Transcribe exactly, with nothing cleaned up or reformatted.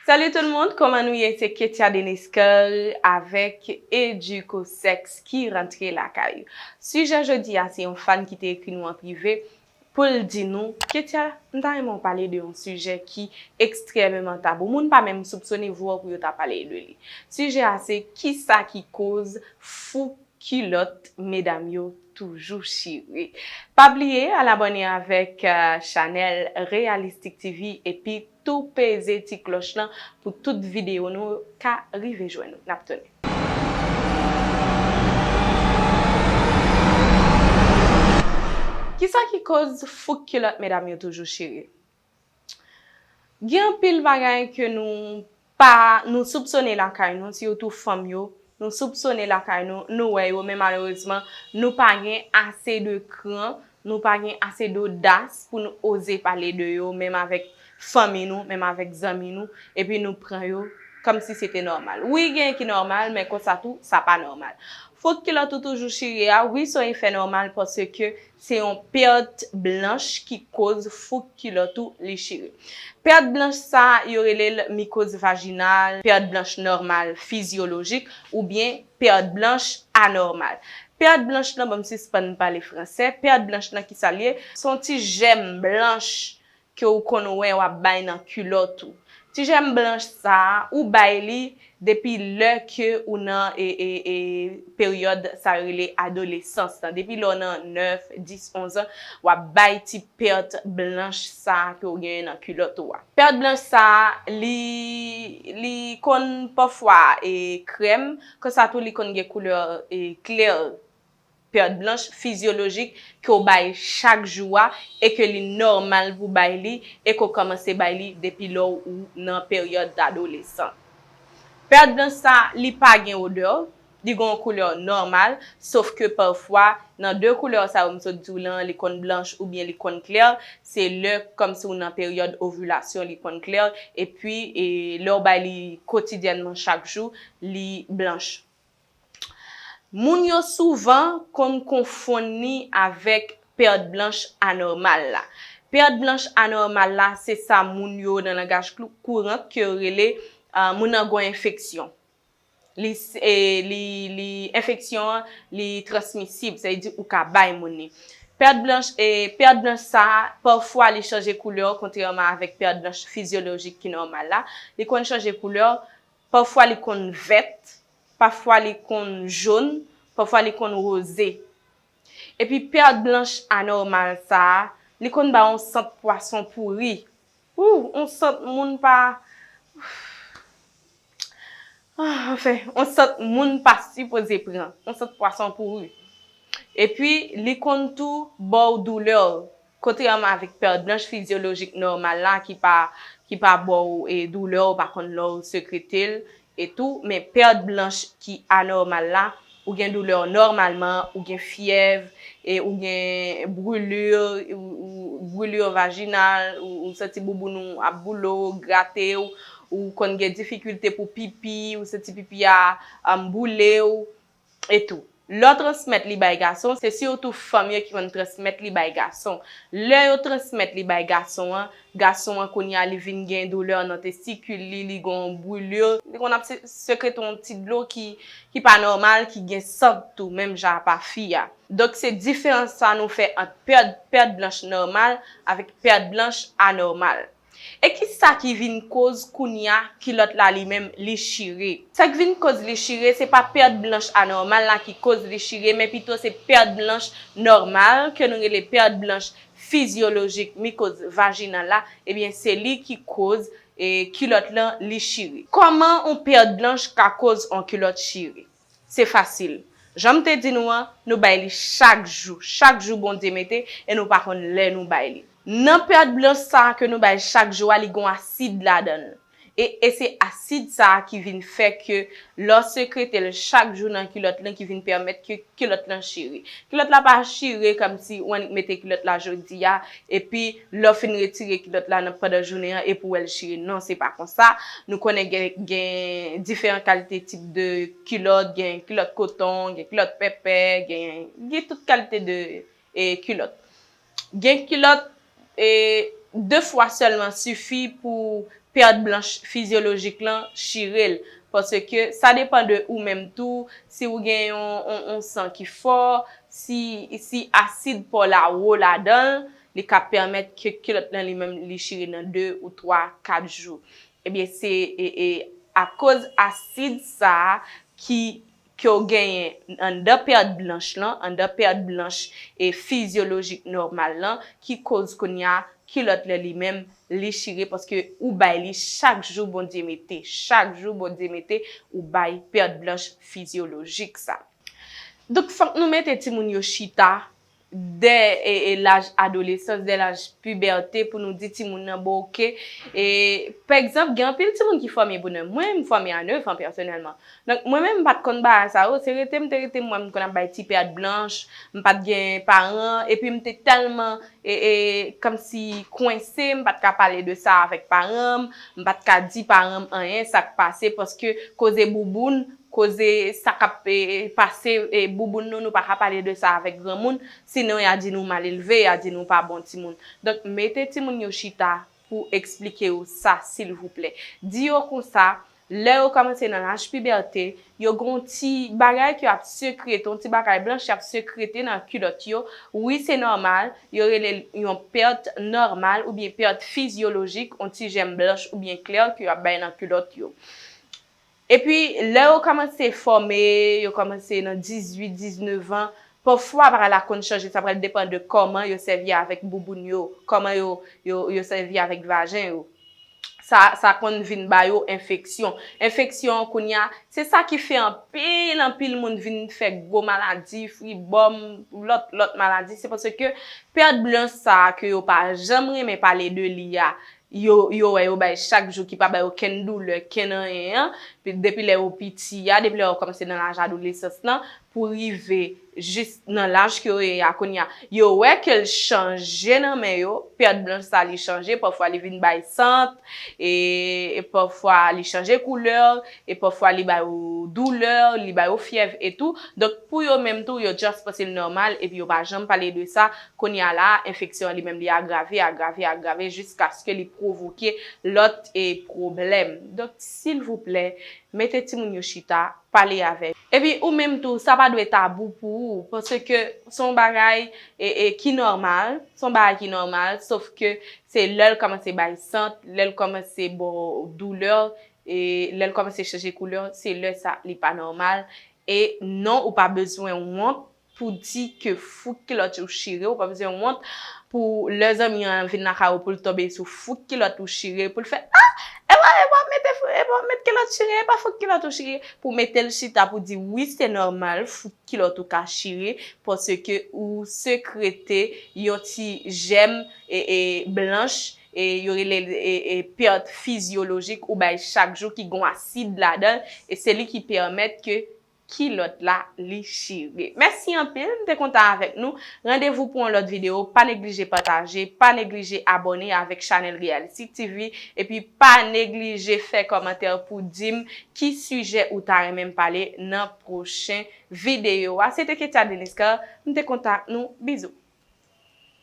Salut tout le monde, kòman nou ye? Se Ketia Deniscar avèk Educosèks ki rantre lakay ou. Sijè jodi a, se yon fan ki te ekri nou an prive pou l di nou, Ketia, m ta renmen w pale de yon sijè ki ekstrèmeman tabou. Moun pa menm soupsone vwa w pou yo ta pale de li. Sijè a se kisa ki koz fouk kilòt medam yo toujou chire. Pa bliye al abòne avèk, euh, chanèl Realistic T V epi tou peze ti klòch lan pou tout videyo nou ka rive jwenn ou. N ap tounen. Kisa ki koz fouk kilòt medam yo toujou chire? Gen anpil bagay ke nou pa, nou soupsone lakay nou, sitou fanm yo, nou soupsone lakay nou, nou wè yo, men malerezman, nou pa gen ase de kran, nou pa gen ase dodas pou nou oze pale de yo, menm avèk fanmi nou, menm avèk zanmi nou, epi nou pran yo kòmsi se te nòmal. Wi, gen ki nòmal, men konsa tou, sa pa nòmal. Fouk kilòt ou toujou chire a, wi, se yon efè nòmal paske se yon pèt blanch ki koz fouk kilòt ou li chire. Pèt blanch sa a, yo rele l mikoz vajinal, pèt blanch nòmal fizyolojik, oubyen pèt blanch anòmal. Pèt blanch lan, ban m sispann pale fransè, pèt blanch lan kisa l ye? Se yon ti jèm blanch ke w konn wè w ap bay nan kilòt ou. Ti jèm blanch sa a, ou bay li depi lè ke ou nan, e, e, e, peryòd sa yo rele adolesans lan. Depi lè w nan nèf, dis, onz an, w ap bay ti pèt blanch sa a ke w genyen nan kilòt ou a. Pèt blanch sa a, li, li konn pafwa, e, krèm, konsa tou li konn gen koulè, e, klè. Pèt blanch fizyolojik ke w bay chak jou a e ke li nòmal pou bay li e ke w kòmanse bay li depi lè w nan peryòd adolesan. Pèt blanch sa, li pa gen odè, li gen yon koulè nòmal, sof ke pafwa, nan de koulè sa yo m sot di w lan, li konn blanch oubyen li konn klè, se lè kòmsi w nan peryòd ovilasyon li konn klè, epi, e, lè w bay li kotidyènman chak jou, li blanch. Moun yo souvan konn konfonn li avèk pèt blanch anòmal la. Pèt blanch anòmal la, se sa moun yo nan langaj klou-, kourant ke yo rele, ah, moun nan gon enfeksyon. Li, s-, e, li, li, enfeksyon an, li transmisib, sa vle di ou ka bay moun li. Pèt blanch, e, pèt blanch sa a, pafwa li chanje koulè, kontrèman avèk pèt blanch fizyolojik ki nòmal la. Li konn chanje koulè, pafwa li konn vèt, pafwa li konn jòn, pafwa li konn woze. Epi pèt blanch anòmal sa a, li konn ba yon sant pwason pouri. Ou, yon sant moun pa, ah, anfen, yon sant moun pa sipoze pran, yon sant pwason pouri. Epi, li konn tou ba w doulè. Kontrèman avèk pèt blanch fizyolojik nòmal la ki pa, ki pa ba w, e, doulè, ou pa konn lè w sekrete l e tou, men pèt blanch ki anòmal la, ou gen doulè nòmalman, ou gen fyèv, e ou gen brûlure, ou, ou brûlure vaginale, ou, ou santi bouboun ou ap boule w, grate w, ou konn gen difikilte pou pipi, ou santi pipi a, um, boule w, e tou. Lè w transmèt li bay gason, se sitou fanm yo ki konn transmèt li bay gason. Lè yo transmèt li bay gason an, gason an kounye a li vin gen doulè nan testikil li, li gen yon brûlure, li konn ap se-, sekrete yon ti dlo ki, ki pa nòmal, ki gen sant tou, menm jan pa fi a. Donk se diferans sa nou fè ant pèt, pèt blanch nòmal avèk pèt blanch anòmal. E kisa ki vin koz kounye a kilòt la li menm li chire? Sa k vin koz li chire, se pa pèt blanch anòmal la ki koz li chire, men pito se pèt blanch nòmal, ke nou rele pèt blanch fizyolojik mikoz vajinal la, ebyen se li ki koz, e, kilòt lan li chire. Kòman yon pèt blanch ka koz yon kilòt chire? Se fasil. Jan m te di nou an, nou bay li chak jou. Chak jou Bondye mete, e nou pa konn lè nou bay li. Nan pèt blanch sa a ke nou bay chak jou a, li gon asid ladan l. E, e se asid sa a ki vin fè ke lè w sekrete l chak jou nan kilòt lan ki vin pèmèt ke kilòt lan chire. Kilòt la pa chire kòmsi w annik mete kilòt la jodi a, epi lè w fin retire kilòt la nan pandan jounen an, epi w wè l chire. Non, se pa konsa. Nou konnen gen, gen diferan kalite tip de kilòt, gen kilòt koton, gen kilòt pèpè, gen, gen tout kalite de, e, kilòt. Gen kilòt, e, de fwa sèlman sifi pou pèd blanch fizyolojik lan chire l. Paske sa depann de ou menm tou, si ou gen yon, yon, yon san ki fò, si, si asid pa w la wo ladan l, li ka pèmèt ke kilòt lan li menm li chire nan de ou twa, kat jou. Ebyen, se e, e, akoz asid sa a ki, ke w genyen anndan pèd blanch lan, anndan pèd blanch e fizyolojik nòmal lan, ki koz kounye a kilòt lan li menm li chire, paske ou bay li chak jou Bondye mete, chak jou Bondye mete, ou bay pèd blanch fizyolojik sa. Donk, fòk nou mete timoun yo chita dè e, e, laj adolesans, dè laj pibète, pou nou di timoun nan, bon, oke. E, pa egzanp, gen anpil timoun ki fòme bonè. Mwen, m fòme a nèf an pèsonèlman. Donk, mwen menm, m pa t konn bagay sa yo. Se rete m te rete, m wè m konn ap bay ti pèd blanch, m pa t gen paran, epi m te tèlman, e, e, kòmsi kwense, m pa t ka pale de sa avèk paran m, m pa t ka di paran m anyen, sa k pase, paske koze bouboun, koze sa k ap, e, e, pase, e, bouboun nou, nou pa ka pale de sa avèk granmoun, sinon y a di nou malelve, y a di nou pa bon timoun. Donk, mete timoun yo chita pou eksplike yo sa, silvouplè. Di yo konsa, lè yo kòmanse nan laj pibète, yo gen yon ti bagay ke y ap sekrete, yon ti bagay blanch y ap sekrete nan kilòt yo. Wi, se nòmal, yo rele l yon pèt nòmal oubyen pèt fizyolojik, yon ti jèm blanch oubyen klè ke y ap bay nan kilòt yo. Epi, lè yo kòmanse fòme, yo kòmanse nan dizuit, diznèf an, pafwa bagay la konn chanje, sa pral depann de kòman yo sèvi avèk bouboun yo, kòman yo, yo, yo sèvi avèk vajen yo. Sa, sa konn vin ba yo enfeksyon. Enfeksyon an kounye a, se sa ki fè anpil, anpil moun vin fè gwo maladi, fribòm, lòt, lòt maladi. Se paske pèt blanch sa a ke yo pa janm renmen pale de li a, yo, yo wè yo bay chak jou ki pa bay okenn doulè, kenn anyen an, pi-, depi lè yo piti a, depi lè yo kòmanse nan laj adolesans lan, pou rive jis nan laj ke yo ye a kounye a. Yo wè ke l chanje nan men yo, pèt blanch sa li chanje, pafwa li vin bay sant, e, e pafwa li chanje koulè, e pafwa li ba yo doulè, li ba yo fyèv e tou. Donk, pou yo menm tou, yo just panse l nòmal, epi yo pa janm pale de sa. Kounye a la, enfeksyon an li menm li agrave, agrave, agrave, jiskaske li pwovoke lòt, e, pwoblèm. Donk, silvouplè, mete timoun yo chita, pale avè yo. Epi ou menm tou, sa pa dwe tabou pou ou, paske se yon bagay, e, e, ki nòmal, se yon bagay ki nòmal, sof ke se lè l kòmanse bay sant, lè l kòmanse ba w doulè, e lè l kòmanse chanje koulè, se lè sa li pa nòmal. E non, ou pa bezwen wont pou di ke fouk kilòt ou chire, ou pa bezwen wont pou lè zanmi an vin lakay ou pou l tonbe sou fouk kilòt ou chire, pou l fè, ah, e pa, e pa mete, e pa met kilòt chire, e pa fouk kilòt ou chire, pou mete l chita pou di, wi, se nòmal, fouk kilòt ou ka chire, paske ou sekrete yon ti jèm, e, e, blanch, e, yo rele l, e, e, pèt fizyolojik ou bay chak jou ki gen asid ladan l, e se li ki pèmèt ke kilòt la li chire. Mèsi anpil, m te kontan avèk nou. Randevou pou yon lòt videyo. Pa neglije pataje, pa neglije abòne avèk chanèl Reality T V, epi pa neglije fè kòmantè pou di m ki sijè ou ta renmen m pale nan pwochen videyo a. Se te Ketia Deniscar, m te kontan ak nou. Bizou.